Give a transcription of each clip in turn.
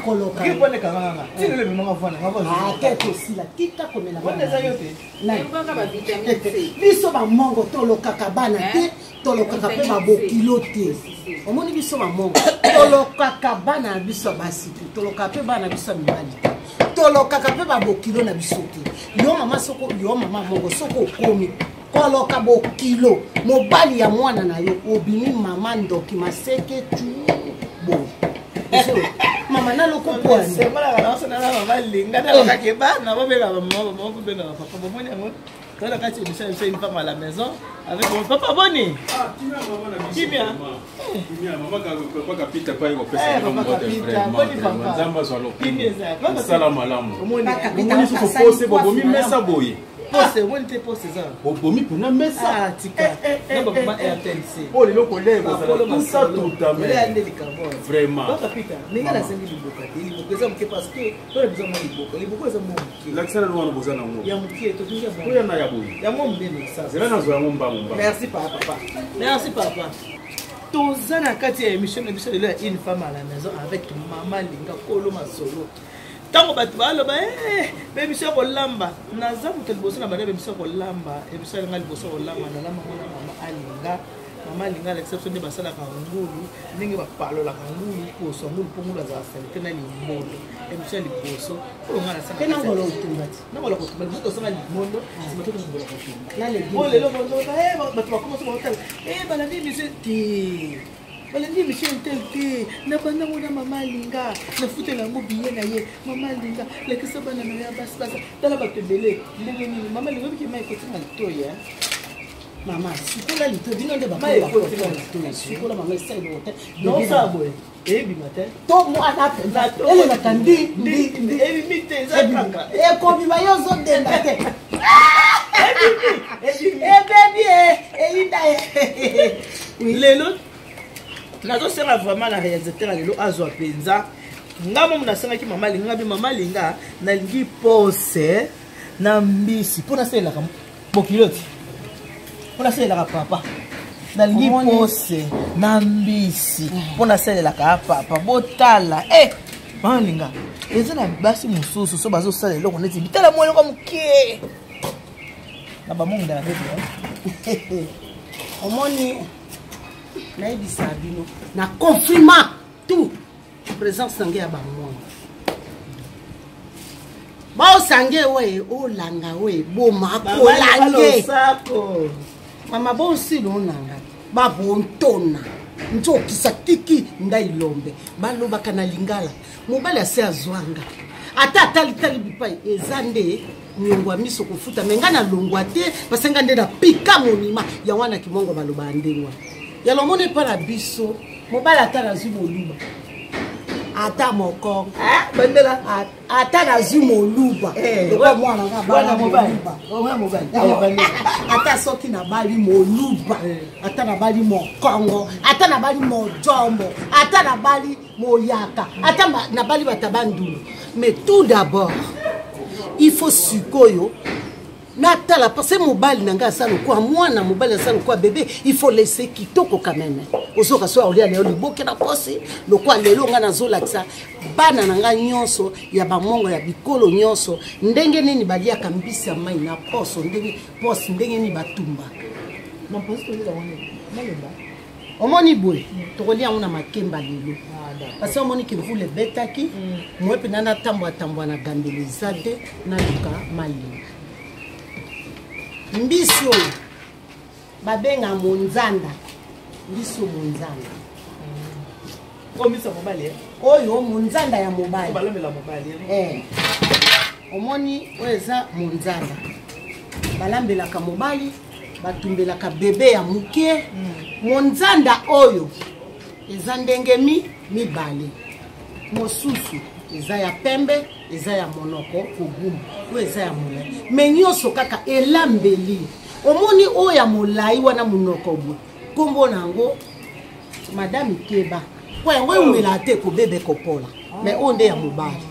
koloka te tosila tika komela biso bamongo tolokaka bana te, tolokaka mpe babokilo te. Omoni, biso bamongo tolokaka bana na biso ya basi te, tolokaka mpe bana na biso ya mibali te, tolokaka mpe babokilo na biso te. Yo mama, soko yo mama mongo, soko okomi koloka bokilo mobali ya mwana na yo, obimi mama ndoki maseke tu boye. Mama naloko pwani. Mama Linga nalokaki bana, babengaka bamama, bamama babengaka papa. Bomoni yango, toza kati émission ya biso Une femme à la maison avec mon papa. Boni kimia. Papa Kapita pai kopesa bino mbote. Vraiment, Nzambe azwa lokumu, osala malamu. Omoni soki pose bobomi mesa boye. Pose omoni te, pose eza. Bobomi mpena mesa. Tika na bamama RTNC. Oyo lelo kolia ekozala tuta tuta. Me vraiment. Papa Pita, ndenge nasengi liboka te, liboka eza moke parce que tona biza mwa liboka, liboka eza mwa moke. Lakisa nano wana boza nango. Ya moke totingi. Oya na ya boye. Ya mwa monene. Zela nazwa yango mbangu mbangu. Merci papa, merci papa. Toza na kati ya émission na biso lelo ya Une femme à la maison avec mama Linga Kolo Masolo. Ntango bato baloba émission ya kolamba, naza moto liboso na banda émission ya kolamba. Émission alinga liboso ya kolamba, nalamba ngo na mama Alinga. Mama Alinga alakisa biso nde basalaka ngulu, ndenge bapalolaka ngulu, poso ngulu, mpo ngulu azala salite na limbondo. Émission ya liboso oyo nga mpe nangola otumba ti. Nangola kotumba liboso, tosala limbondo, nsima tokongola kotumba. Oyo lelo bato bakoma so baotala balandi émission te, balandi émission tel te. Na bandango na mama Alinga, nafutela yango biye na ye. Mama Alinga lakisa bana na ya basi, basa tala bato ebele ndenge nini. Mama Alinga, obiki mai ekotinga litoi. Mama, sikola litoi, bino nde bakola. Sikola mama, esali te. Nosala boye, eyebima te. To mwana mpenza elelaka ndi ndi ndi. Ebimi te, eza kaka. Ekobima, yo ozodenda te. Ebebi, eyinda. Lelo nazosenga vraiment na réalisateur ya lelo azwa mpenza nga momo. Nasengaki mama Linga bi, mama Linga, nalingi pose na mbisi mpo nasalelaka bokilo ti, mpo nasalelaka papa. Nalingi pose na mbisi mpo nasalelaka papa. Botala e mama Linga, eza na basi mosusu so bazosala eloko neti bitala mwa eloko moke na bamongo na bete. Omoni, nayebisa bino na confirma tout présence na ngai ya bamwana baosange we olanga we boma kolange mama bosila onanga babontona nzokisa kiki ndai lombe. Balobaka na lingala, mobali ase azwanga ata atalitali bipai, eza nde niongo ya miso kofuta. Me ngai nalongwa te, parce ngai nde napika monima yango wana. Kimongo balobaka ndenge wana ya lomona epa na biso. Mobali ata nazwi moluba, ata mokongo, ata nazwi moluba lokwa mwana nga bala moluba, ata soki nabali moluba, ata nabali mokongo, ata nabali mojombo, ata nabali moyaka, ata nabali bato bandulu. Mais tout d'abord il faut sikoyo natala, parce que mobali na ngai aza lokwa mwana, mobali aza lokwa bébé. Il faut laisser kitoko quand même. Ozoka so aolia lelo liboke na posi lokwa. Lelo ngai nazolakisa bana na ngai nyonso ya bamongo ya bikolo nyonso ndenge nini baliaka mbisi ya mai na poso, ndenge posi, ndenge nini batumbaka. Omoni boye, tokolia yango na makemba lelo, parce que omoni ke mvula ebetaki moye mpena natambwa tambwa na gambela eza te. Naluka malinga mbisi oyo babenga monzanda, mbisi oyo monzanda. Oyo mobali. Oyo monzanda ya mobali. Balambela mobali. Omoni, oyo eza monzanda, balambelaka mobali, batumbelaka bebe ya moke. Monzanda oyo eza ndenge mibale, mosusu eza ya pembe, eza ya monoko kogumba, oyo eza ya molai. Me nyonso kaka elambeli. Omoni oyo ya molai wana, monoko boye, nkombo na yango madame Keba, po yango eumelaka te, kobebe kopola. Me oyo nde ya mobali,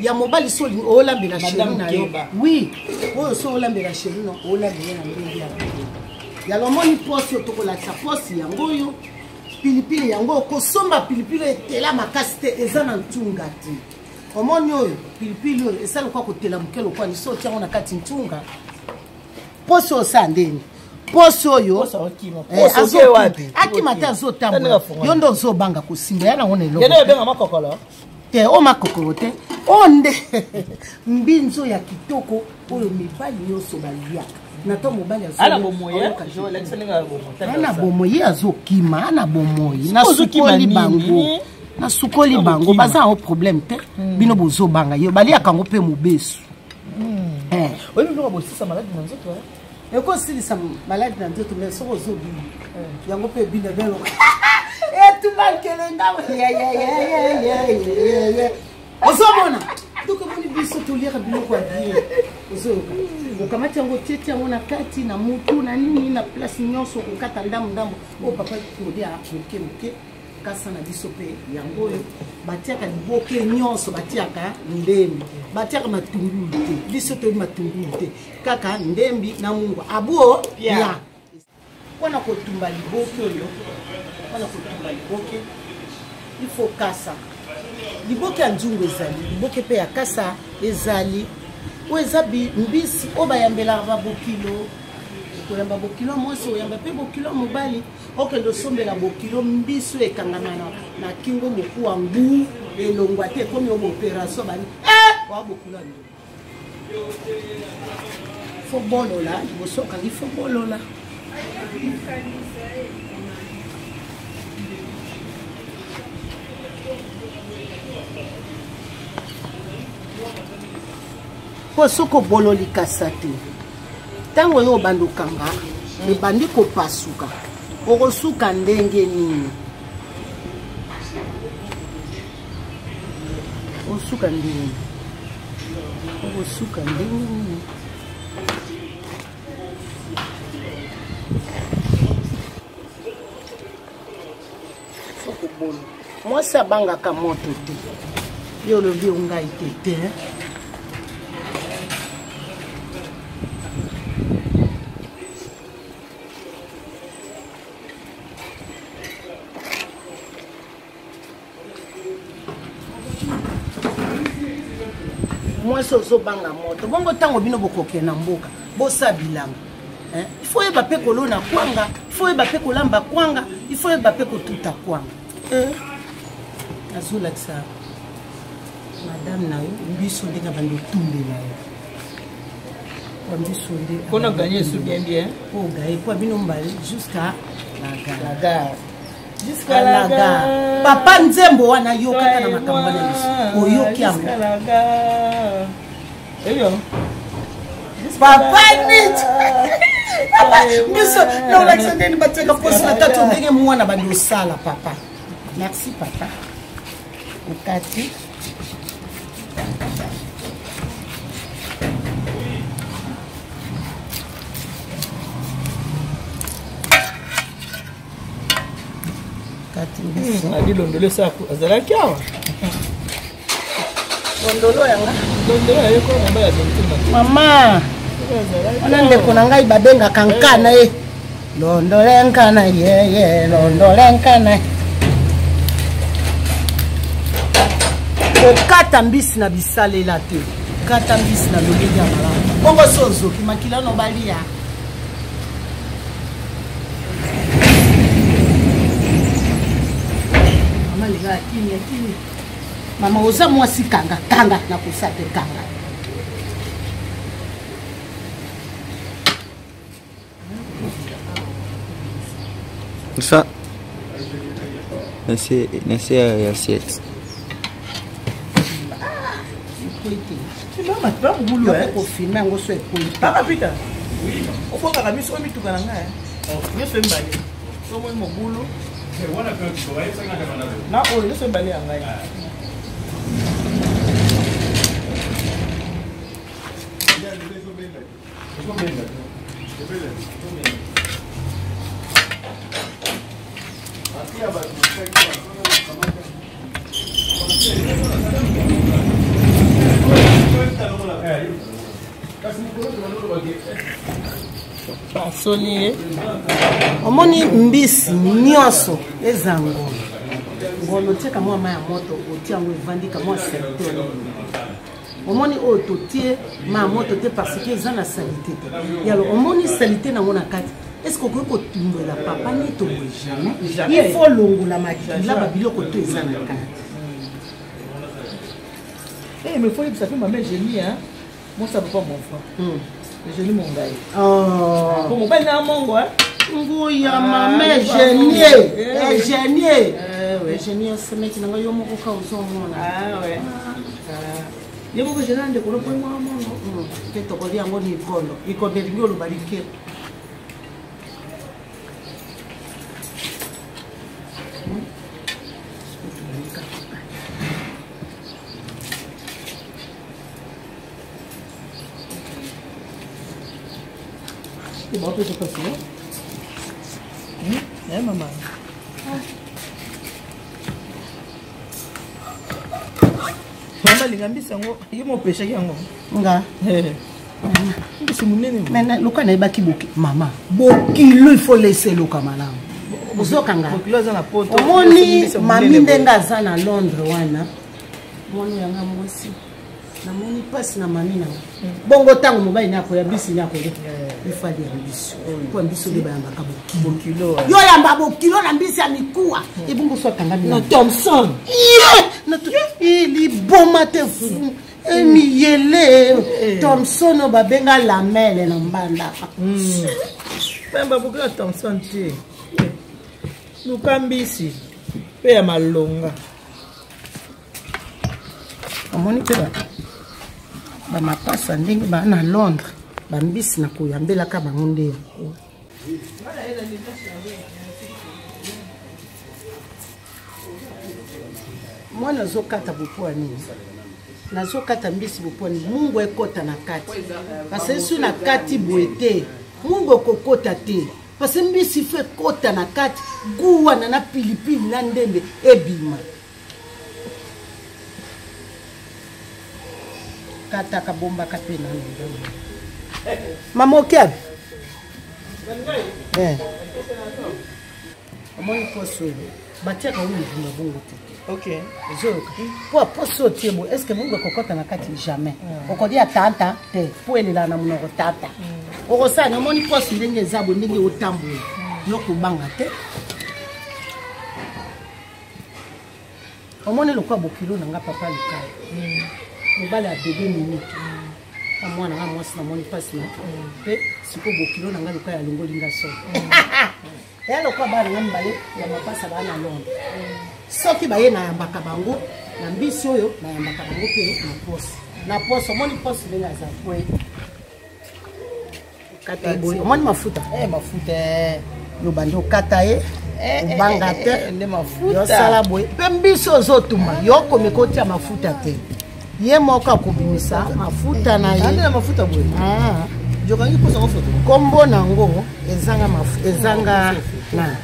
ya mobali. So olingi olambela chéri na yo, oui, oyo so olambela chéri na olambela na ndenge ya yalo. Omoni posi oyo tokolakisa, posi yango oyo, pilipili yango. Okosomba pilipili oyo etela makasi te, eza na ntunga te. Omoni oyo pilipili oyo esali lokwa kotela moke lokwa liso otiango na kati ntunga. Poso osala ndeni poso oyo eh, akima te azotambola yo nde ozobanga kosimba ya nango na eloko te o makokolo te oyo nde mbinzo ya kitoko oyo mibali nyonso baliaka na to mobali ana bomoi eh? ana bomoi ye azokima ana bomoi nasukoli bango nasukoli bango baza yango problème te hmm. bino bozobanga ye baliaka yango mpe mobesu hmm. eh. oyebi biloko bosisa maladi na nzoto eh? ekosilisa maladi na nzoto mais soki ozobima yango mpe ebina belo etumba nkelenga ozomona donc omoni biso toliaka biloko ya bien ozoyoka okamati yango otieti yango na kati na mutu na nini na place nyonso okokata ndambo ndambo oyo papa kolia moke moke kasa na biso mpe yango oyo batiaka liboke nyonso batiaka ndembi batiaka matungulu te biso toyebi matungulu te kaka ndembi na mungwa abuo ya mpo na kotumba liboke oyo mpo na kotumba liboke il faut kasa liboke ya nzungu ezali liboke mpe ya kasa ezali oyo eza mbisi oyo bayambelaka babokilo koyamba bokilo mwasi oyamba mpe bokilo mobali okende osombela bokilo mbisi oyo ekangama na kingo mokuwa ngu elongwa te ekomi oyo baoperation bani eh! oya bokilo ya ndoki fo bolola liboso okangi fo bolola mpo soki obololi kasa te ntango oyo obanda okanga ebandi kopasuka okosuka ndenge nini osuka ndenge nini okosuka ndenge nini fokobolo mwasi abangaka moto te yo olobi yo ngai te te mwasi ozobanga moto bongo ntango bino bokokende na mboka bosa bilanga il faut yeba mpe kolona kwanga il faut yeba mpe kolamba kwanga il faut yeba mpe kotuta kwanga eh. nazolakisa madame na yo mbiso ndenge abandi otumbela yo kwa mbiso nde mpona ganye esu bien bien mpo ogaye kwa bino mbale jusqu'à la gare Jusqu'à la gare. Papa nzembo wana yokaka na makambo wana biso. Oyoki yango. Papa nit. Papa biso na olakisa ndeni batiaka posi na tatu ndenge mwana bandi osala papa. Merci papa. Okati. Adi londolo esa azalaki awa londolo yanga londolo ya yeko mobali azalaki mama wana ndeko na ngai babengaka nkana ye londole nkana yeye londole nkana kokata mbisi na bisalela te kata mbisi na lolenge ya malamu bongo so ozoki makila no balia Mama linga akimi akimi. Mama oza mwasi kanga kanga na kosa te kanga. Ça. Na se ya assiette. Kofilme yango so ekoi. Papa Peter. Ofongaka miso oyo mituka na ngai. Nyonso mibale. Omoni mobulu. Na oyo nyonso mibale ya ngai. Basoli ye omoni mbisi nyonso eza ngolo. Ngolo otiaka mwa mai ya moto, otie yango evandi ka mwa salite wana. Omoni oyo totie mai ya moto te parce que eza na salite te. Yalo omoni salite nango na kati. Est-ce que okoki kotumbela papa nito boye? Jamais. Il faut longola makila babiloko to eza na kati. Eh, mais faut yebisa mpe mama Eugénie, hein? Moi, ça papa mon frère. Eugénie Mongai. Oh. Po mobali na mongo, hein? Nguya Ah, mama Eugénie. Eugénie. Eugénie. Eh, oui. Eugénie osemeki na ngai yo moko ka ozomona. Ah, ouais. Ah. Ye moko Eugénie ndeko no po mwa mongo. Mpe tokolia yango na ikondo. Ikondo elingi oloba like. Eh, mama. Mama alinga mbisi yango, ye mopeshaki yango. Nga. Eh. Mbisi monene. Mais loka nayebaki boki mama. Bokilo il faut laisser loka malamu. Ozokanga. Bokilo aza na poto. Omoni mami ndenge aza na Londres wana. Mwana yanga mwasi. Namoni mpasi na mami na nga. Bongo ntango mobali na akoya bisi na akoya. Ifali ya mbisi. Po mbisi nde bayambaka bokilo. Yo yamba bokilo na mbisi ya mikuwa. Ebongo so akangami na Thomson. Ye! Na liboma te fu. Emiyele Thomson oyo babenga lamele na mbandaka. Bayamba bokilo ya Thomson te. Luka mbisi mpe ya malonga. Omoni mpe bamapasa ndenge baa na Londres, bambisi na koyambelaka bango nde yango. Mwana azokata bopo nini? Nazokata mbisi bopo nini? Mungu ekota na kati. Parce que na kati boye te. Mungu ekokota te. Parce que mbisi fe ekota na kati, goût wana na pilipili na ndembe ebima. Kataka bombaka pe na ndembe. Mama okiabe? Eh. Omoni poso oyo batiaka oyo mobimba bongo te. Ok. Ozoyoka po poso oyo tie boye, est-ce que mungu ekokota na kati? Jamais. Okolia tata te, po elela na monoko tata. Okosala omoni poso ndenge eza boye, ndenge otambola. Yo kobanga te. Omoni lokola bokilo na nga papa Lukaya. Mobali ya bebe mimi. Mwana nga mwasi namoni mpasi na mpe sikoyo bokilo na nga Lukaya alongoli nga solo. Eya lokola bana nga mibale ya mapasa baa na Londres. Soki baye nayambaka bango na mbisi oyo, nayambaka bango mpe na poso. Na poso, omoni poso ndenge aza. Kata boye, omoni mafuta? Eh, mafuta. Yo bandi okata ye, obanga te. Nde mafuta. Yosala boye. Mpe mbisi ozotuma, yo komeka otia mafuta te. Ye moko akobimisa mafuta na ye. Ande na mafuta boye. Ah. Jokangi posa ngo photo. Kombo nango ezanga mafuta, ezanga na.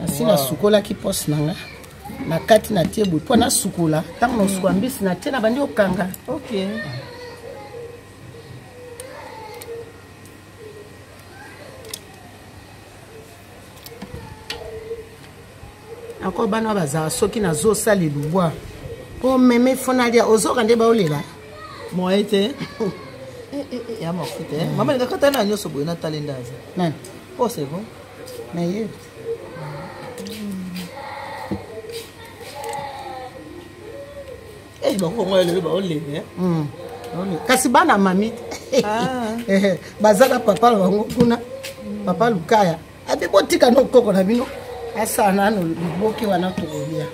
Kasi nasukolaki poste na nga na kati na tie boye mpo nasukola ntango nasukola mbisi na tie na bandi okanga. Ok. Encore bana bazala soki nazosala elubwa po meme fo nalia ozoka nde baolela. Moye te. Ya mafuta. Mama linga kata na nyonso boye natala ndaza. Nani? Oh, c'est bon. Nayebi. Eh, bango lelo baolela. Kasi bana mami baza na papa na bango kuna, papa Lukaya. Abi botika no koko na bino asala nano liboki wana tokolia.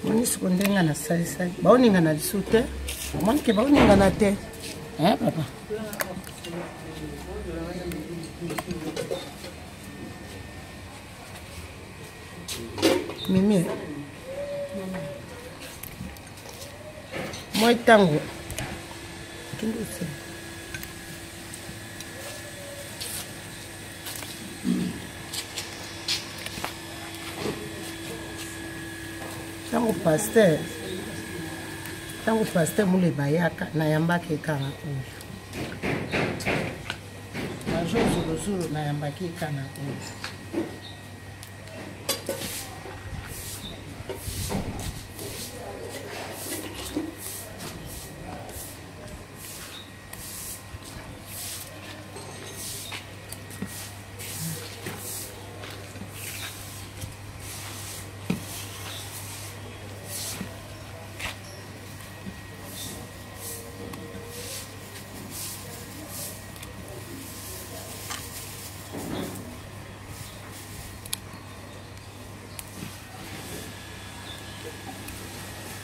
Moni siko ndenge nasalisali baoningana lisu te, omoni ke baoningana te. Eh, papa Mimi moi ntango kende osala ntango paster ntango paster muleba ayaka nayambaki ekanga oyo major zuluzulu nayambaki ekanga oyo.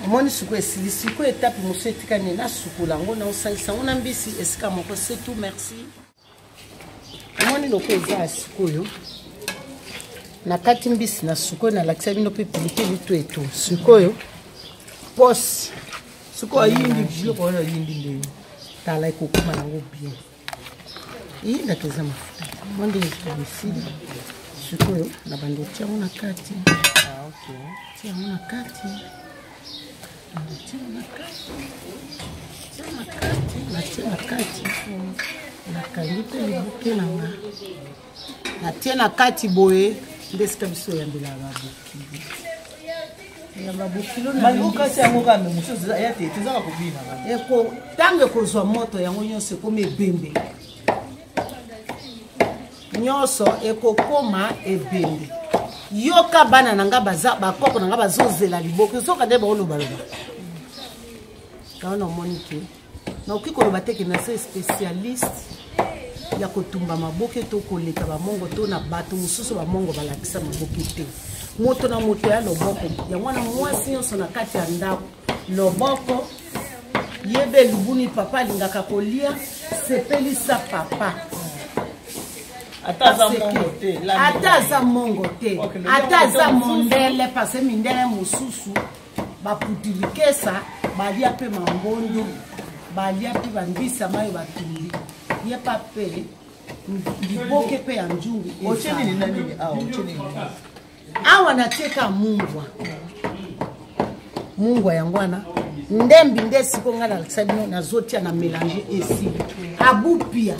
Omoni sikoyo esili. Sikoyo etape mosusu etikani, nasukola yango, naosalisa yango na mbisi esika moko. C'est tout, merci. Omoni loko eza ya sikoyo na kati mbisi na sikoyo nalakisa bino mpe pilipili to eto sikoyo pose. Sikoyo ayindi biloko wana, ayindi ndenge tala ekokoma yango bien. Eyindaka eza mafuta mwa ndenge esili. Sikoyo na bando otia yango na kati, tia yango na kati, tia yango na kati, tia na kati, natie na kati, nakangi mpe libuke na nga, natie na kati boye. Nde esika biso oyambelaka babokilo, yamba bokilo na Malokasi yango kaka, me mosusu ya te, tozaka kobina. Eko ntango ekozwa moto, yango nyonso ekomi ebembe, nyonso ekokoma ebembe. Yoka, bana na nga baza bakoko na nga bazozela liboke, ezoka nde baolobaloba yango. Namoni ke nakoki koloba te ke naza spécialiste ya kotumba maboke to koleka bamongo to na bato mosusu. Bamongo balakisa maboke te, moto na moto ya loboko yango wana. Mwasi nyonso na kati ya ndako, loboko yebe lubuni. Papa alingaka kolia, sepelisa papa. Ata aza mongo te. Ata aza mongo te, ata aza mondele, parce mindele mosusu baputulikesa balia mpe mambondo, balia mpe bambisa mayo batumbi ye pa mpe liboke mpe ya nzungu. Otie nini na nini awa? Otie nini? Awa natieka mungwa, mungwa yango wana ndembi. Nde siko ngai nalakisa bino, nazotia na mélange esili abupia.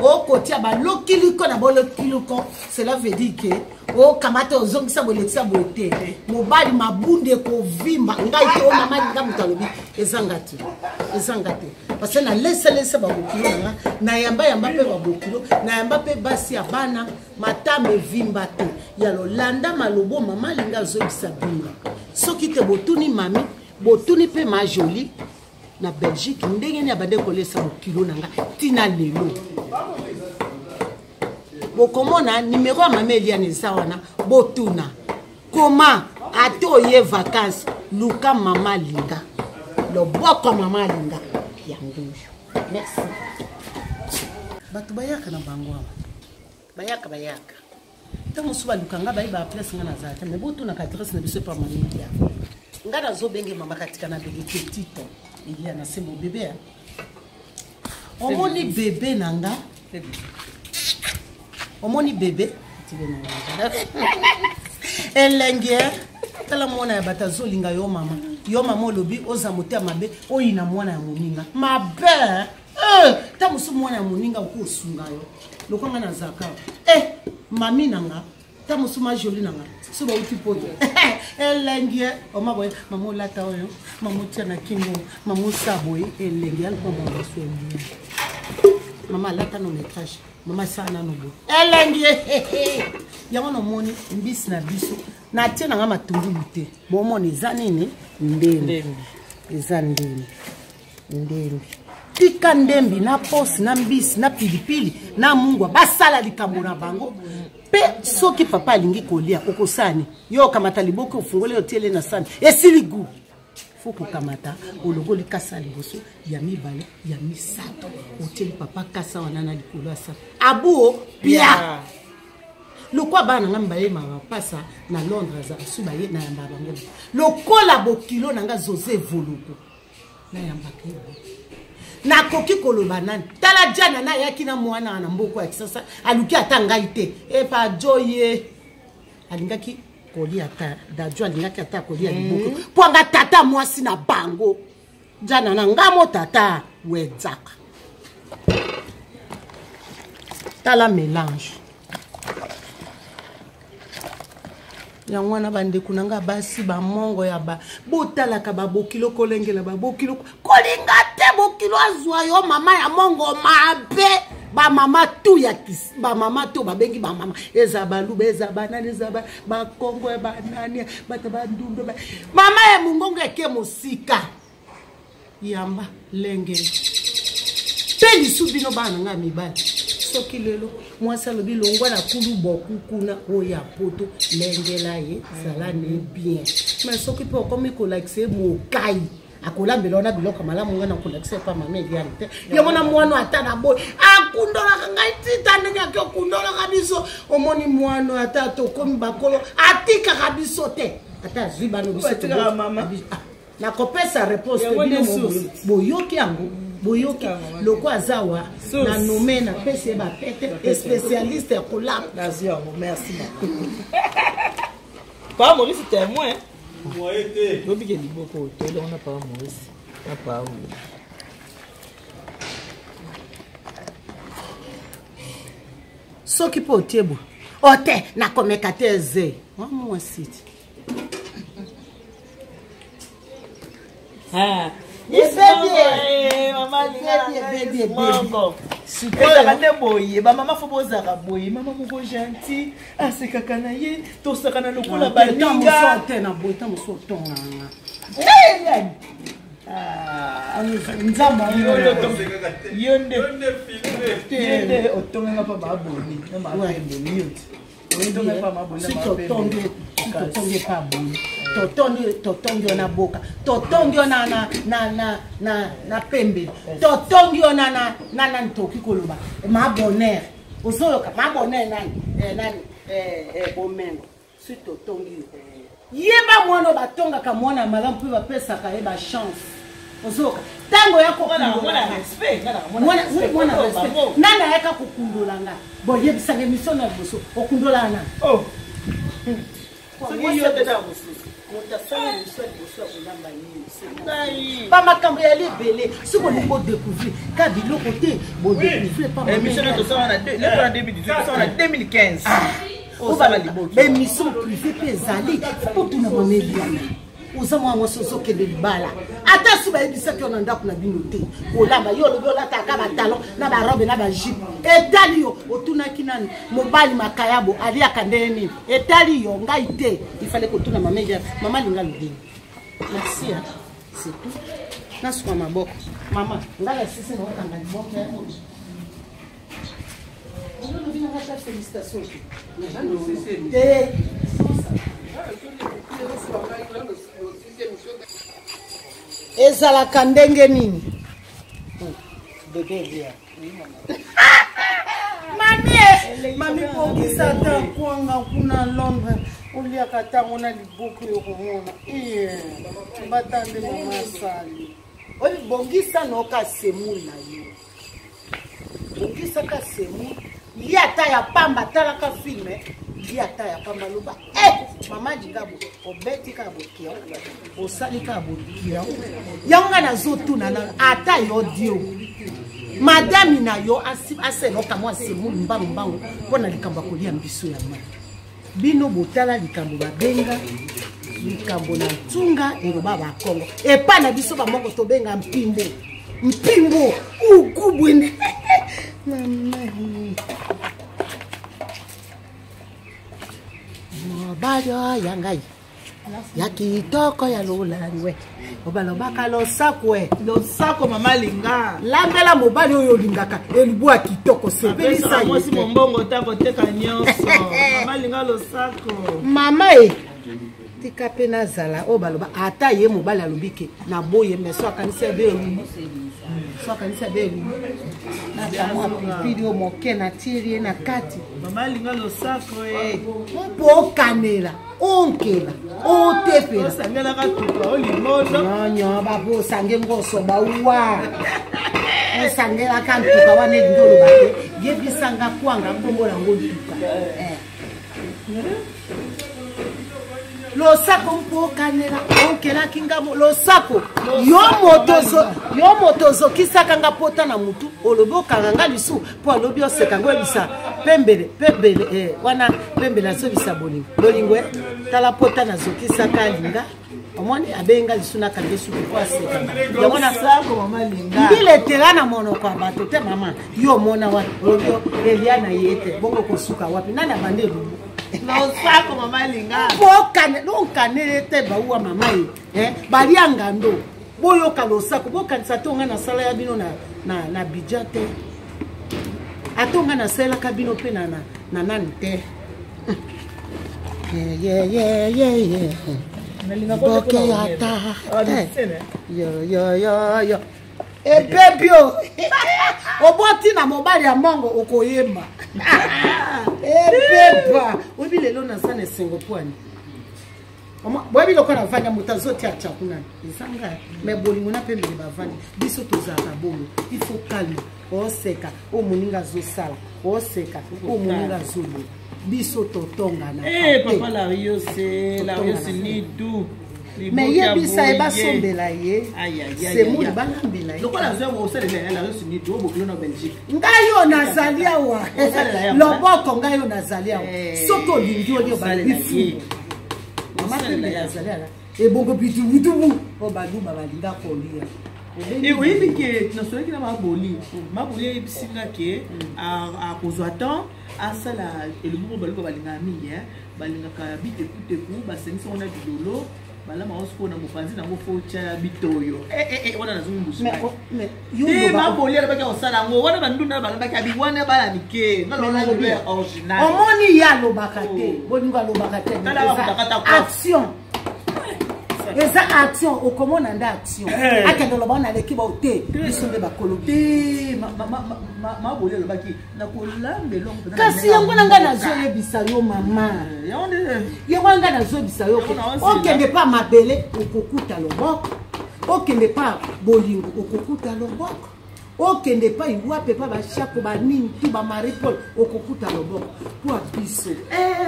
Okotia balokiliko na bolokiliko, cela veut dire ke okamata, ozongisa, bolekisa boye te. Mobali mabunde ekovimba ngai te. O mama linga, moto alobi ezanga te, ezanga te, parce que nalesalesa babokilo na nga, nayambayamba mpe babokilo, nayamba mpe basi ya bana, matama evimba te. Ya lolanda malobo mama alinga azoyebisa bino. Soki te, botuni mami, botuni mpe ma Jolie na Belgique ndenge nini abande kolesa bokilo na nga ntina lelo. Bokomona nimero ya mama Eliane eza wana, botuna koma. Ata oye vacance, luka mama alinga, loboko ya mama alinga yango oyo. Merci. Bato bayaka na bango awa, bayaka, bayaka. Ntango mosusu baluka nga, bayeba place nga nazala te, me botunaka adresse na biso epa mama Eliana. Nga nazobenge mama katika na bebe petite Eliana sembo bebe ya omoni bebe na nga, omoni bebe elengi e. Tala mwana ya bato azolinga yo mama, yo mama olobi oza motema mabe, oyina mwana ya moninga mabe. Ta mosusu mwana ya moninga okoki osunga yo lokola nga nazalaka eh, mami na nga. Ta mosusu ma Jolie na nga so bauti poto elengi e oma boye, mama olata oyo, mama otia na kingo, mama osa boye elengi alukwa mabaso elengi, mama alata no métrage, mama asala nano boye elengi yango. Nomoni mbisi na biso, natie na nga matungulu te. Bomona eza nini? Ndembi, eza ndembi, ndembi. Tika ndembi na posi na mbisi na pilipili na mungwa, basala likambo na bango. Mpe soki papa alingi kolia, okosani yo okamata liboke, ofungoli, otiele na sani, esili gu. Fo kokamata, olongoli kasa ya liboso, ya mibale, ya misato, otieli papa kasa wana na likolo ya sani, abuo pia. Lokwa bana na nga mibale mapasa na Londres aza su baye nayamba bango. Lokola bokilo na nga José Voluku nayambaka ye. Nakoki koloba nani? Tala Jana na ayaki na mwana na mboko ya Kisasa, aluki ata ngai te. Epa Joye alingaki kolia ata Dajo alingaki ata kolia liboko mpo anga tata mwasi na bango. Jana na nga mo tata wedzaka. Tala mélange. Yango wana bandeko na nga basi bamongo ya ba botalaka babokilo kolengela babokilo kolinga te bokilo azwa yo mama ya mongo mabe. Bamama tu ya bamama to babengi bamama eza baluba eza banani eza bakongo ya banani bato bandundu mama ya mongongo eke mosika yamba lengele mpe lisu bino bana na ngai mibali soki lelo mwasi alobi longwa na kulu boku kuna oyo ya poto lengela ye zala ne bien mais soki mpe okomi kolakisa ye mokai akolambela wana biloko malamu ngai nakolakisa epa mama Eliane te yango na mwana ata na boye akundolaka ngai tita ndenge ake okundolaka biso omoni mwana ata tokomi bakolo atikaka biso te ata azwi bano biso nakopesa réponse te bino boyoki yango boyoki loko aza wa na nome napesi ye bapete spécialiste ya kolamba nazwi yango merci papa Maurice témoin lobike liboko toyelongo na papa Maurice na papa Willy soki mpo otie bo ote nakomeka te eze mwasi ti ezalaka nde boye bamama fo bozalaka boye mama moko gentil asekaka na ye tosaka na lokola baninga yo nde otonganga mpa baboni na mapembeni yo te totongi epa boye totongi yo na boka totongi yo na pembe totongi yo na nani tokoki koloba ma bonheur ozoyoka ma bonheur nani nani bomengo si totongi yo yeba mwana batongaka mwana malamu mpe bapesaka ye bachance ozoyoka ntango ya mwana respect nani ayaka kokundola nga boyebisaka émission na liboso okundola na moto asala émission ya liboso ya kolamba nini bamakambo ya lebele soki olingi bodécouvrir ka biloko te bodécouvrir émission tosala na 2015 émission privé mpe ezali potuna mama Eliana oza mwana mwasi ozokende libala ata si bayebisaki yo na ndako na bino te kolamba yo olobi olataka batalon na barobe na bajipe etali yo otunaki nani mobali makayabo aliaka ndenge nini etali yo ngai te ifale kotuna mama Eliana mama alinga lobeni merci c'est tout nasuka maboko mama ngai nasisi naokanga liboko félicitation te ezalaka ndenge nini bebe elia mami mami bongisa ata kwanga kuna Londres oliaka ntango na liboko yo komona batande mama asali oyo bongisa noka semoule na yo bongisaka semoule lia ata ya pamba talaka filme lia ata ya pamba loba mama lingabo obeti kaka bokia osali kaka bokia yango nga nazotuna nano ata yo dio madami na yo aseloka mwa semoule mbangu mbangu mpo na likambo ya kolia mbiso ya mai bino botala likambo babenga likambo na ntunga eloba bakongo epai na biso bamoko tobenga mpimbo mpimbo ukubwene mobali ya ngai ya kitoko ya lolangwe obalobaka losako e losako mama linga lambela mobali oyo olingaka elibu ya kitoko sepelisa mwasi mombongo ta koteka nyonso mama linga losako mama e tika mpe nazala oyo baloba ata ye mobali alobi ke naboye mais so akanisi abe elubu so akanisi abe elubu Natia mwa pilipili oyo moke natieli ye na kati. Mama alinga losako e. Mpo okanela, onkela, otepela. Osangelaka tuka olimono. Nyonyo bapo osange ngoso bauwa. Osangelaka ntuka wana elingi oloba te. Yebisanga kwanga nkombo nango ntuka. Eh. Losako mpo okanela onkelaki nga losako yo moto ozokisaka nga pota na mutu olobi okanga nga lisu mpo alobi oseka ngo oyebisa pembele pembele eh, wana pembele azobisa bolingo bolingo eh, tala pota nazokisaka alinga omoni abengi nga lisu nakangi suki mpo aseka yango nabiletela na monoko ya bato te mama yo omona wapi olobi elia na ye te bongo kosuka wapi nani abandi elubu losako mama linga okanele te bauwa mama ye eh, balia ngando boyoka losako bokanisa to ngai nasala ya bino na bidja te ato ngai nasalelaka bino mpe na nani te. Boke ata yo yo yo yo ebebi o oboti na mobali ya mongo okoyemba ebeba oyebi lelo naza na esengo pwani boyebi lokola navandi moto azotia tya kuna ezanga me bolingo na pembele bavandi biso tozalaka bongo il faut calme oseka oyo moninga azosala oseka oyo moninga azoloba biso totongana. Eh, papa Lariose, Lariose Nitu. Mais yebisa ye basombela ye semuli balambela ye. Lokola azwa osalela ya Lariose Nitu, obokilo na Belgique. Ngai oyo nazali awa loboko, ngai oyo nazali awa soki olingi olio balobi fulu mama pembele azali ala ebongo bitubutubu oyo baluba balinga kolia. Oyebi ke nasolaki na maboli, maboli ayebisi nga ke akozwa temps asala elubu moko baluba balingaka mingi, balingaka bitekuteku basangisi yango na bilolo balama yango sikoyo na mopanzi nango fo tya bitoyo wana nazongi mbusu te. Maboli alobaki akosala yango wana, bandunda balobaki abi wana bana mike original. Omoni ye alobaka te, bolingo alobaka te, action eza action, okomona nde action akende oloba wana aleki bao te, biso nde bakolo te. Maboli alobaki nakolamba eloko. Kasi yango na ngai nazoyebisa yo mama, yango na ngai nazoyebisa yo, okende pa mabele okokuta loboko, okende pa bolingo okokuta loboko, okende epai wapi epai bashako banini tu bamarie paul okokuta loboko mpo ya biso.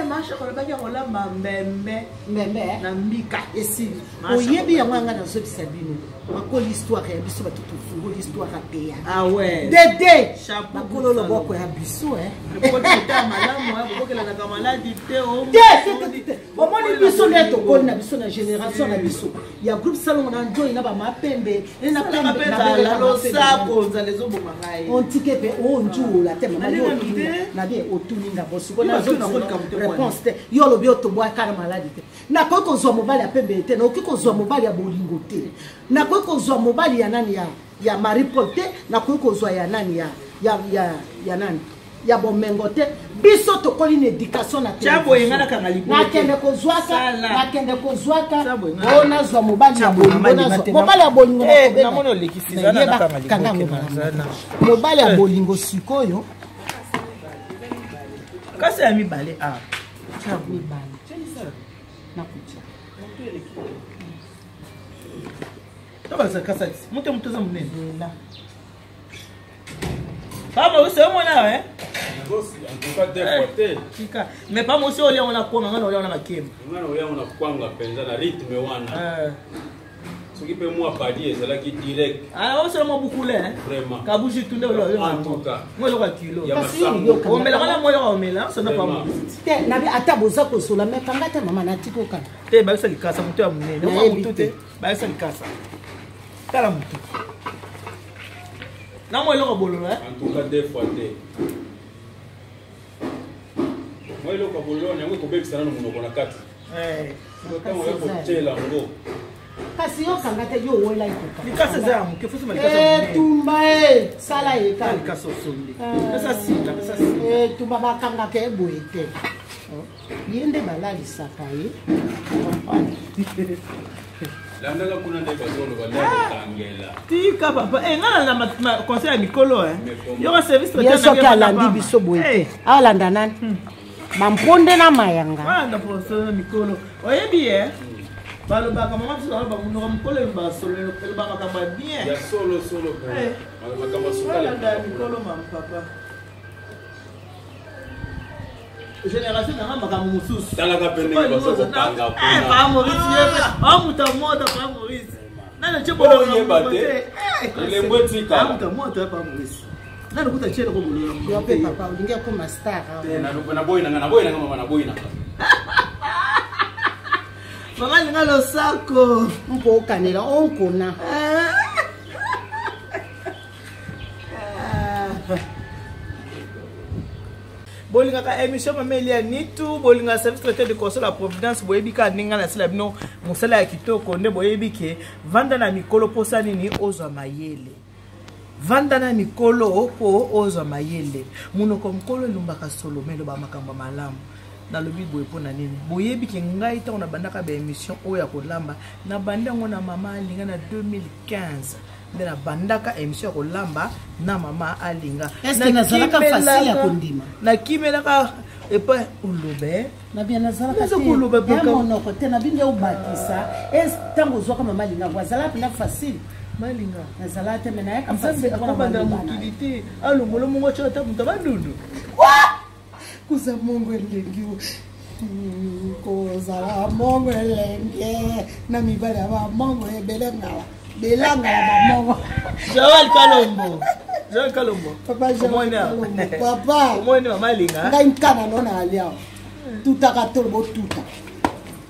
Mashako alobaki akolamba mbembe. Mbembe. Na mbika. Esili oyebi yango yanga nazobisa bino makolo histoire ya biso bato tofungoli histoire ya teya. Ah ouais. Dede bakolo loboko ya biso. Bokokelanaka maladi te. Te, omoni biso nde tokoli na biso na génération na biso ya groupe Salongo na Njoi na bamapembe. Losako nzala ezoboma ngai. Ontike mpe onjuola te mama, yo nabi otuninga bosiko réponse te. Yo olobi otobwaka na maladi te, nakoki kozwa mobali ya pembele te, nakoki kozwa mobali ya bolingo te, nakoki kozwa mobali ya nani ya Marie Paul te, nakoki kozwa ya nani ya nani ya bomengo te. Biso tokoli na éducation na nakende kozwaka, nakende kozwaka o nazwa mobali ya bolingo, mobali ya bolingo kanga mobali ya bolingo sikoyo. Kasi ya mibale a mibale nakutia. Tobakisa moto moto eza monene. Papa osi omona. En tout cas, deux fois te. Tika, mais pa mosi olia wana kwanga, nga na olia wana makemba. Nga na olia wana kwanga mpenza na rythme wana. Soki mpe mwa padi ezalaki direct. Osala mwa bukule. Vraiment. Kabuji tunde. En tout cas. Mwa eloko ya kilo. Ya masango. Omelaka na mwa eloko omela sona pa. Te, nabi ata boza kosola me kanga te mama, natiki okanga. Te, bayebisa likasa moto ya monene mwa motu te, bayebisa likasa tala motu na mwa eloko bololo. En tout cas, deux fois te. Mwa eloko ya bololo yango ekobebisa nano monoko na kati ntango ya kotyela yango. Kasi yokanga te, yo owela. Likasa eza ya moke, fosoma. Etumba e sala ye. Likasa osombi, pesa singa, pesa singa. Etumba bakangaka eboye te. ye nde balalisaka ye. Landaka kuna nde bazoloba nde akokangela. Tika papa, eh nga na na conseil ya mikolo eh. Yoka service traiteur. Ye soki alandi biso boye te. Eh. Alanda nani? Hmm. Bamponde na mayanga. Alanda conseil ya mikolo. Oyebi eh? Balobaka mama biso baloba monoko mokolo elobaka solo elobaka makambo ya bien. Ya solo solo. Eh. Makambo ya sukali. Alanda ya mikolo mama papa. Génération nanga makambo mosusu. Talaka mpe ndenge bazo kokanga kuna. Eh, pa Maurice ye mpe. Ah, moto ya moto pa Maurice. Nani atie bololo oyeba te. Elembo etikala. Ah, moto ya moto pa Maurice. Nani kuta tie eloko bololo. Yo mpe papa olingi akoma star. Te, naboyi nanga, naboyi nanga mama, naboyi nanga. Mama linga losako. Mpo okanela onkona. Bolingaka émission Mama Elia Nitu, bolingaka service traiteur de conseil la providence, boyebi kaka ndenge ngai nasala bino mosala ya kitoko, nde boyebi ke vanda na mikolo mposa nini ozwa mayele. Vanda na mikolo mpo ozwa mayele. Monoko mokolo elumbaka solo, me eloba makambo ya malamu. Nalobi boye mpo na nini? Boyebi ke ngai ntango nabandaka ba émission oyo ya kolamba, nabandi yango na Mama Alinga na 2015. Nde nabandaka émission ya kolamba na Mama Alinga. Est-ce que nazalaka facile ya kondima? Nakimelaka epai olobe. Nabia nazalaka te. koloba Ya monoko te, nabi nde obakisa. Est-ce ntango ozwaka Mama Alinga, azalaka mpenza facile? Malinga. Nazalaka te, mais nayaka Nzambe facile mpona akobanda maloba na mokili te, alongolo mongo atya ata moto abandundu. Kuza mongo elengi, kozala mongo elenge na mibali ya bamongo ebele ngala belangala bamongo. Joël Kalombo. Joël Kalombo. Papa Joël Kalombo. Papa. Omoni Mama Alinga. Ngai nkana no na alia. Tutaka tolo botuta.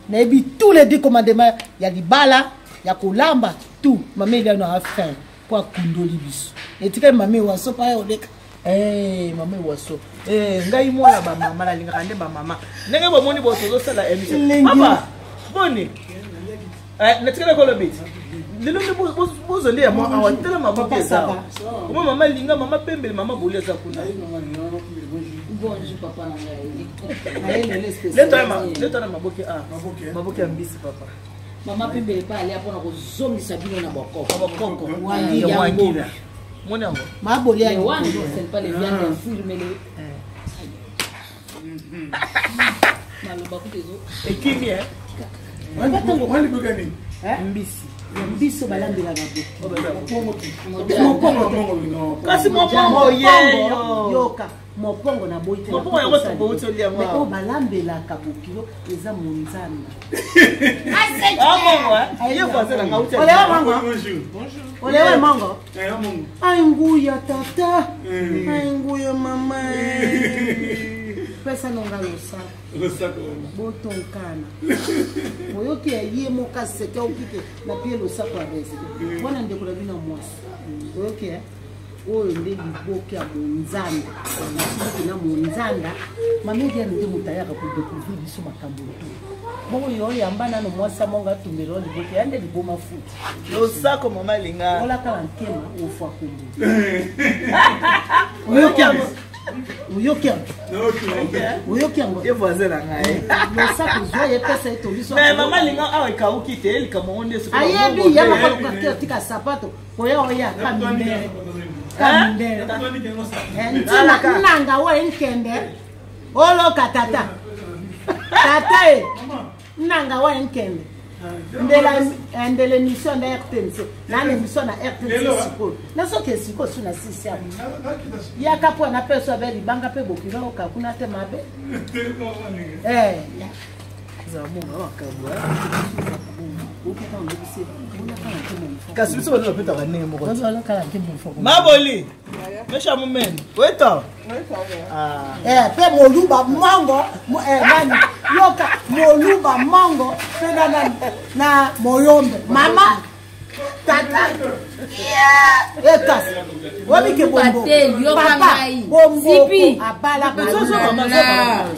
Nayebi tous les 10 commandements ya libala, ya kolamba, tout. Mama Elia no a fin po akundoli biso. Etikali mama ewaso pa ya oleka. Eh, mama ewaso. Eh, ngai mwana ba mama nalingaka nde ba mama. Ndenge bomoni bo tozosala émission. Papa, boni. Eh, natikala kolobi. Lelo nde bozonde ya mwa awa tala maboke eza. Oma mama linga, mama pembele, mama boli aza kuna. Bonjour papa na ngai. Leto na maboke a. Maboke ya mbisi papa. Mama pembele pa alia mpona kozongisa bino na bokoko. Bokoko. Wangira. Wangira. Moni yango. Maboli ya Les wango, ce n'est pas les viandes infirmes, mais les maloba kutu ezo Ekimi eh. Mbisi. Mbisi balambelaka Kasi mopongo yeyo. Yoka mopongo na boyi te. Mopongo yango tobouti olia yango. Mais oyo balambelaka bokilo eza monzambe. Ah mongo eh. Ye voisin na ngauti. Olewa mango. Olewa mango. Ai nguya tata. Ai nguya mama. Pesa nonga losako. Botonkana. Oyoki ya ye moka seke okike na pie losako ya reste. Wana ndeko na bino mwasi. Oyoki eh? Oyo nde liboke ya monzanda. Nasuki na monzanda. Mama Eliane nde moto ayaka kodécouvrir biso makambo tu. Bongo yo yamba nano mwasi ya mongo atumbela oyo liboke ya nde liboma futi. Losako mama Alinga. Olaka na nkema ofwa kombo. Oyoki yango. Oyoki yango. Oyoki yango. Ye voisin na ngai. Losako zwa ye pesa ye toliso. Mais mama Alinga awa ekauki te likambo yango nde soki Ayebi ya makolo kaka tika sapato. Oya oya kamindele. Kamindele. Ntina nanga wa nkende. Oloka tata. Tata e. Nanga wa nkende. Ndela ndela émission na RTNC. Na émission na RTNC sikoyo. Na soki sikoyo su na sisi ya. Yaka po na peso abe libanga pe bokilo oka kuna te mabe. Eh. Kasi biso bato bapetaka ndenge moko. Maboli mesha mumene weta. Eh, pe moluba mongo nani yoka moluba mongo pe na nani na moyombe mama tata ekasi wabike bombo papa bombo abala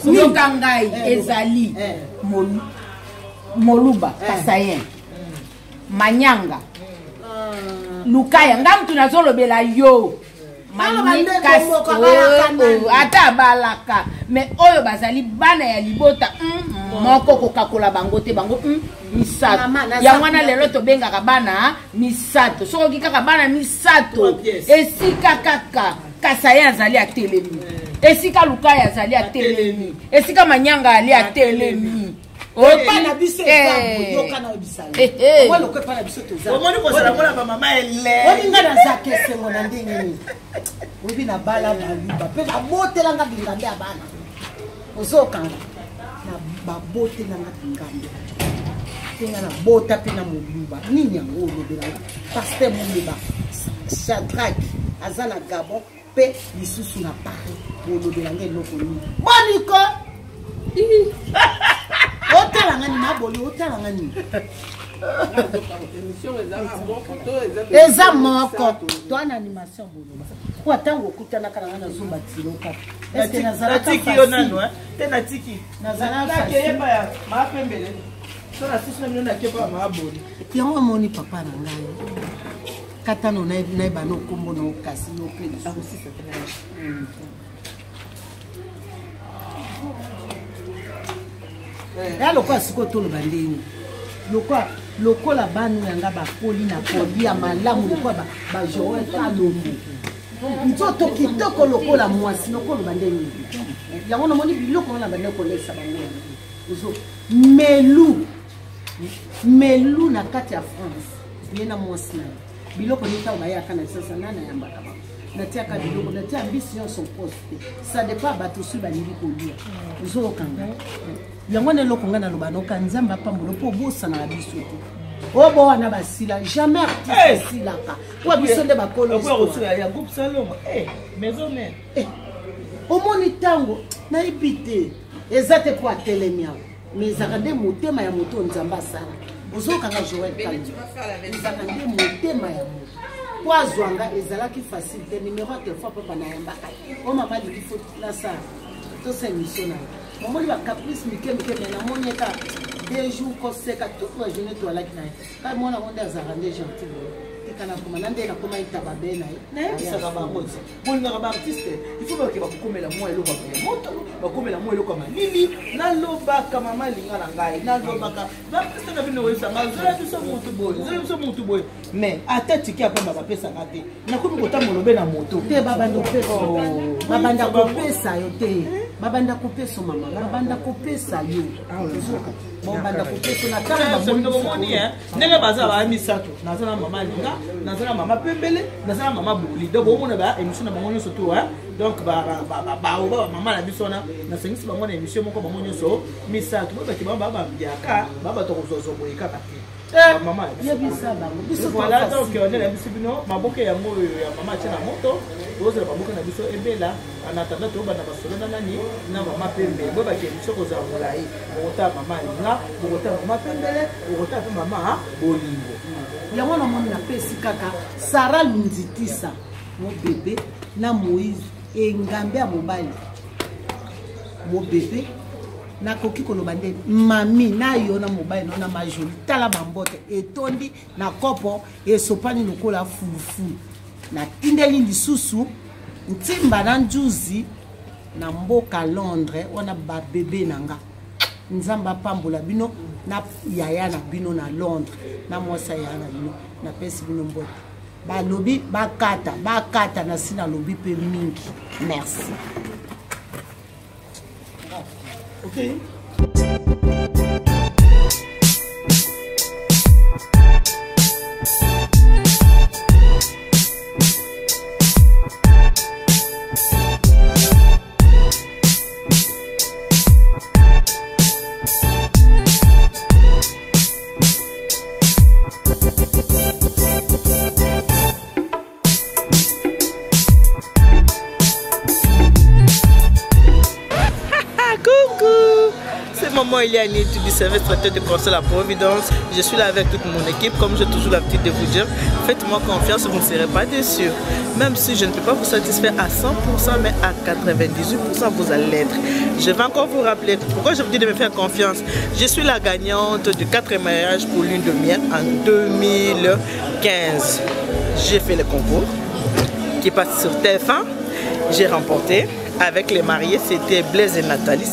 yoka ngai ezali moluba kasayen manyanga lukaya nga mutu nazolobela yo. Oh, ata abalaka mais oyo bazali bana ya libota hmm, moko kokakola bango te bango hmm, misato yango wana lelo tobengaka bana misato soki oki kaka bana misato esika kaka kasaye azali atelemi esika lukaya azali atelemi esika manyanga ali atelemi epai na biso eza eh. yoka na oyebisa yo eh, eh. omoi loko epai na biso tozaomoni kozala mona bamama ele oyebi ngai nazaka esengo na ndenge nini oyebi nabala baluba mpe babotelanga bingambe ya bana ozokanga na babotelanga bingambe mpe nga nabota mpe na moluba nini yango olobelanga paster moleba shadrak aza na gabon mpe lisusu na paris bolobela nga eloko nini boniko otala nga nini maboli otala nga nini eza moko toa na animation boloba po ntango okutanaka na nga nazomba tilo kaka eske nazalakatiki yo nano te natiki nazalakeyeba ya maapembele so nasusu na bino nakepa maaboli yango amoni papa na ngai katano nayeba no nkombo na kasi yo mpe lisusu ya lokola sikoyo toloba ndenge lokola lokola bana yanga bakoli na kolia malamu lokola bajoel kalombo nzoto kitoko lokola mwasi lokoloba ndenge yango namoni biloko wana bande kolesa bango ozo melu melu na kati ya france ye na mwasi na ye biloko nini ntango bayaka na sasa nani ayambaka bango natiaka biloko natia mbisi nyonso poste te ça dépend bato soki balingi kolia ozokanga yango wana eloko ngai naloba noka nzambe apambola mpo obosanaka biso te oyo bo wana basila jamais artiste asilaka mpo biso nde bakolo omoni ntango nayebi te eza te mpo atelemi awa mais ezalaka nde motema ya moto oyo nzambe asala ozokanga joel ezalaka nde motema ya moto mpo azwa nga ezalaki facile te numero ya telefone papa nayambaka o mama liki fo nasala tosa émission na ye momoni bacaprice mike mike mai namoni eka deux jours koseka toute la journée toalaki na ye kai mwana ngo nde azalaka nde gentil boye tika nakoma na nde nakoma etaba be na ye nayebisaka bango ti bolingaka baartiste il faut bake bakokomela mwa eloko ya moto bakomela mwa eloko ya malili nalobaka mama linga na ngai nalobaka baartiste na bino oyebisanga zola biso motu boye zola biso motu boye mais ata tike ya pamba bapesaka te nakomi kotambola obe na moto te babanda kopesa oh. babanda kopesa yo te babanda kopesa mama babanda kopesa yo babanda kopesa na ntango bomoni ndenge baza baya misato naza na mama linga naza na mama pembele naza na mama boli donc bomona ba émission na bango nyonso to donc baoba bamama na biso wana nasangisi bango na émission moko bango nyonso misato boyebaki bango baa bambiaka baa bato kozwazwa boye kaka te eh, mama yebisa bango biso voilà donc nde nayebisi bino maboke yango oyo ya mama atie na moto tozela maboke na biso ebela en attendant tobanda masolo na nani na mama pembe boyebaki émission kozala molai bokotala mama alinga bokotala mama pembele bokotala mpe mama bolingo yango namoni napesi kaka sara lunditisa mobebe na moïse engambe ya mobali mobebe nakoki koloba nde mami na yo na mobali no na majoli tala bambote etondi na kopo esopani lokola fufu natindeli lisusu ntimba na njuzi na mboka londres wana babebe na nga nzambe apambola bino na yaya na bino na londres na mwasi ya yaya na bino napesi bino mbote balobi bakata bakata nasi nalobi mpe mingi merci okay. Coucou, c'est maman Eliane du service traiteur de conseil à la Providence. Je suis là avec toute mon équipe, comme j'ai toujours l'habitude de vous dire. Faites-moi confiance, vous ne serez pas déçus. Même si je ne peux pas vous satisfaire à 100%, mais à 98%, vous allez l'être. Je vais encore vous rappeler pourquoi je vous dis de me faire confiance. Je suis la gagnante de 4 mariages pour lune de miel en 2015. J'ai fait le concours. qui passe sur TF1. J'ai remporté avec les mariés, c'était Blaise et Nathalie.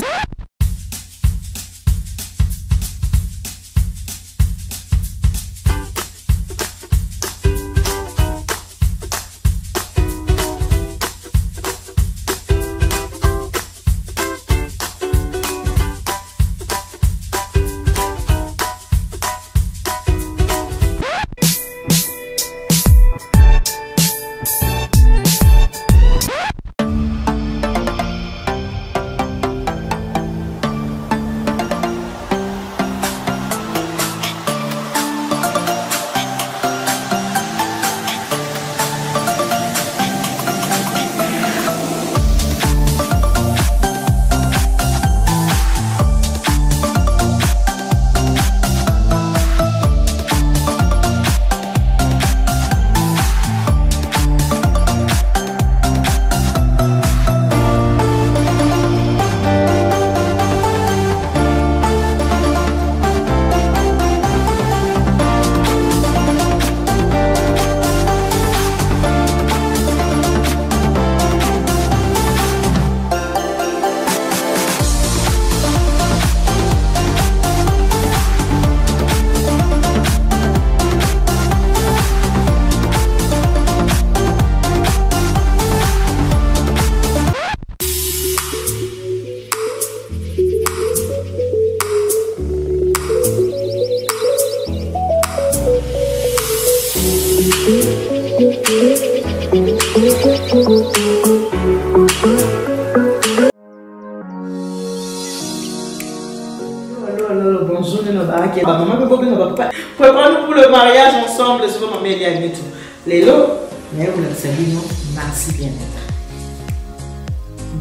Préparons-nous pour le mariage ensemble, souvent maman Elia Nitu. Lelo, mais vous la saluez, merci bien-être.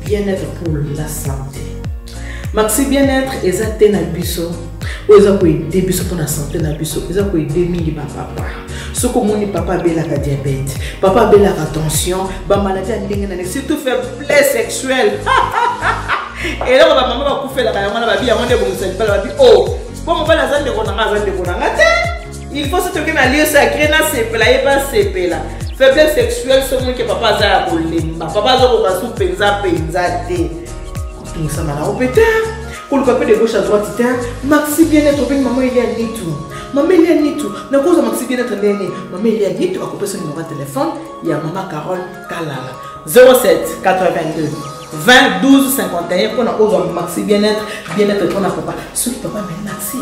Bien-être pour la santé. Maxi bien-être eza te na biso oyo eza koede biso mpo na sante na biso eza koede mingi bapapa soki omoni papa abelaka diabète papa abelaka tension bamaladi ya ndenge na ndenge surtout faiblesse sexuelle eloko bamama bakufelaka yango wana babi yango nde ebongisa libala babi o oh, mpo mobali aza ndeko na nga aza ndeko na nga te il faut soki toke na lieu sacré nasepela ye mpe asepela faiblesse sexuelle soki omoni ke papa aza ya kolemba papa azokoka su mpenza mpenza te kotungisama na yo mpe te koluka mpe de gauche à droite te maxi bien être obengi mama elia nitu mama elia nitu nakozwa maxi bien être ndenge mama elia nitu akopesa numero ya telefone ya mama carole kalala 07 82 20 12 51 mpona ozwa maxi bien être bien être mpona papa soki papa ameli maxi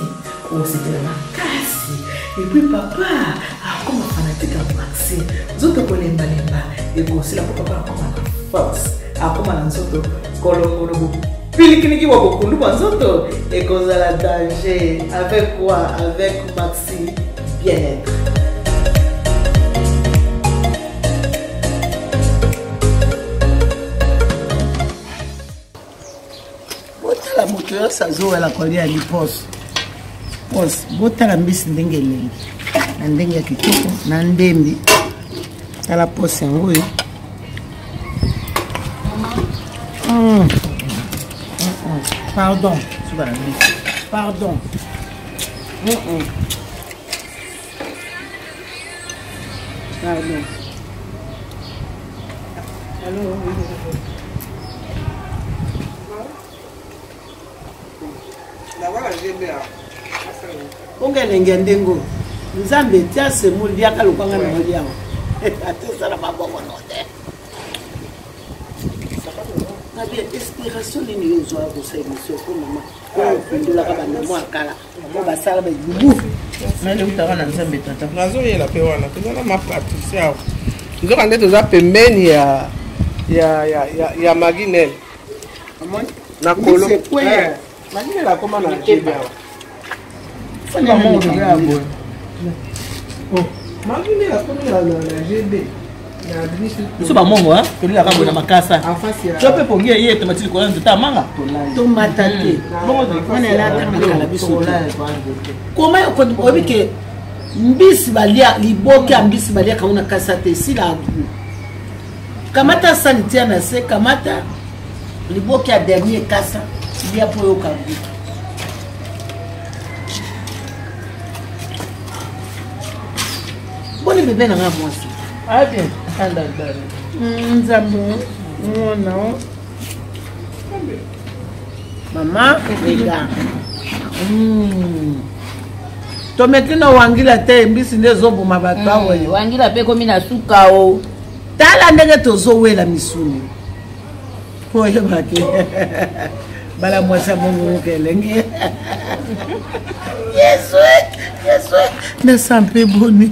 osepela makasi epuis papa akoma fanatique ya maxi nzoto kolembalemba ekosila mpo papa akoma na force akoma na nzoto kolongono bopilikiliki bwa bokundu bwa nzoto ekozala danger avec quoi avec maxi bien-être. Botala moto nyonso azowela kolia liposo pose. Botala mbisi ndenge elengi na ndenge ya kitoko na ndembi. Tala pose yango oyo. Pardon. Pardon. Pardon. Allô, bongo elengi ya ndenge oyo nzambe etia semo liaka lokwanga na oliawa ata osala maboko no te nabi inspiration nini yo ozwaka kosala émission po mama oyo okundolaka bandamo ya kala po basala balubu naleutaka na nzambe tata nazoyela mpe wana toza na mapatricia awa nzoka nde toza pembeni ya ya ya ya, ya maginel na kolo maginel akoma na jebe awa maginel akomi na gb biso bamongo tolelaka boye na makasa to mpe pongi eye tomati likolo ya nzete ya manga tomata te wana elata makala biso te koma oyebi ke mbisi balia liboke ya mbisi baliaka ngo na kasa te esila kamata sani tia na se kamata liboke ya dernier kasa lia mpo oyoka gout. Boni bebe na nga mwasi? Ah bien, anda ndani. Nzambe mwana mama regarde. Tomeki na wangila te, mbisi nde ezoboma bato awa. Wangila mpe ekomi na suka o. Tala ndenge tozowela misuni po oyebake bala mwasi ya bongo oyoka elenge. Yesu, Yesu, nasa mpe boni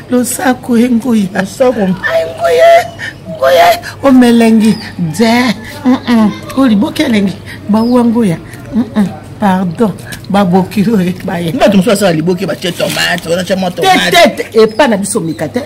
losako ye nguya, ai nguya, nguya omelengi de oliboki elengi bauwa nguya. Pardon, babokilo ye baye. Bato mosusu basala liboki, batie tomate wana, tia mwa tomate. Te, te, epa na biso mika te.